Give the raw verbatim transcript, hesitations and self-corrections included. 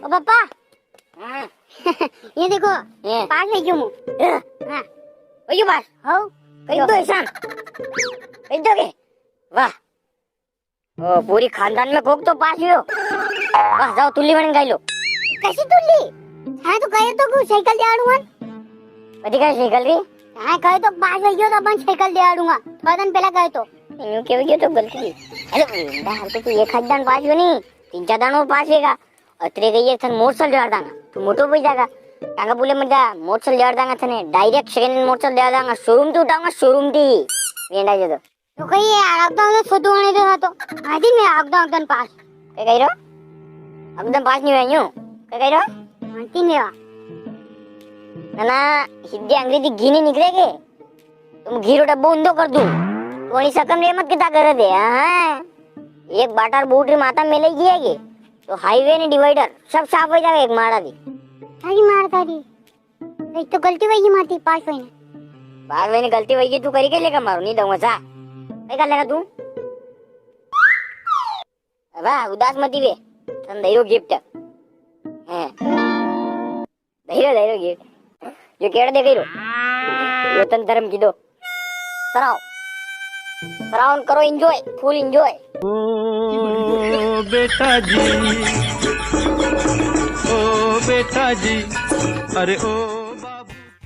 ओ पापा। हाँ। ये देखो, ये। पास वई गयो हूँ। हाँ। हाँ। वई गयो पास? हाँ। कई दो एहसान। कई दो के? वाह। ओ, पूरी खानदान में कोक तो पास हुयो। वाह, जाओ तुल्ली बने गाई लो। कसी तुल्ली? हाँ, तो कहे तो को साइकिल दे आड़ू हन। कदी कहे साइकिल री? हाँ, कहे तो पास वई गयो तो अपन साइकिल दे आड़ूंगा। थोड़ा दिन पहला कहे तो। यूं कहे गयो तो गलती। अरे, वेंडा, हाल तो तू एक आध दान पास हुयो नी, तीन चार दान वो पास वेगा। अतरे गई है, थन मोटरसाइकिल दिलाड़ दांगा, तू मोटो वई जागा। काका बोले मत जा, मोटरसाइकिल दिलाड़ दांगा थने, direct second hand मोटरसाइकिल दिलाड़ दांगा, showroom ती उठाऊंगा, showroom ती। वेंडा जो तो। तो कही यार, अब तो सोतू होने दो ना तो। हाँ जी, मैं एकदम, एकदम पास। क्या कह रहे हो? एकदम पास नहीं हुआ यूं? क्या कह रहे हो? हाँ जी, नहीं हुआ। ना, ना, हिंदी अंग्रेजी घी नहीं निकलेगे। तुम घी रो डब्बो ऊंधो कर दूं। तो वणी सकम रे मत किता करे दे, हाँ? एक बाटार बूट री माता में ले गई है ये। तो highway ने divider सब साफ हो जाएगा एक मारा दी। थारी मार थारी। देख तो गलती वही माती पास वही ने। पास वही ने गलती वही तू करी के लेकर मारो नहीं दूंगा सा। कई कर लेगा तू? वाह, उदास मती वे। तन दई रो gift। हैं। दई रो, दई रो gift। जो केड़ा दे गई रो। यो तन धर्म की दो। सराव। सरावन करो enjoy, full enjoy। ओ बेटा जी, ओ बेटा जी, अरे ओ।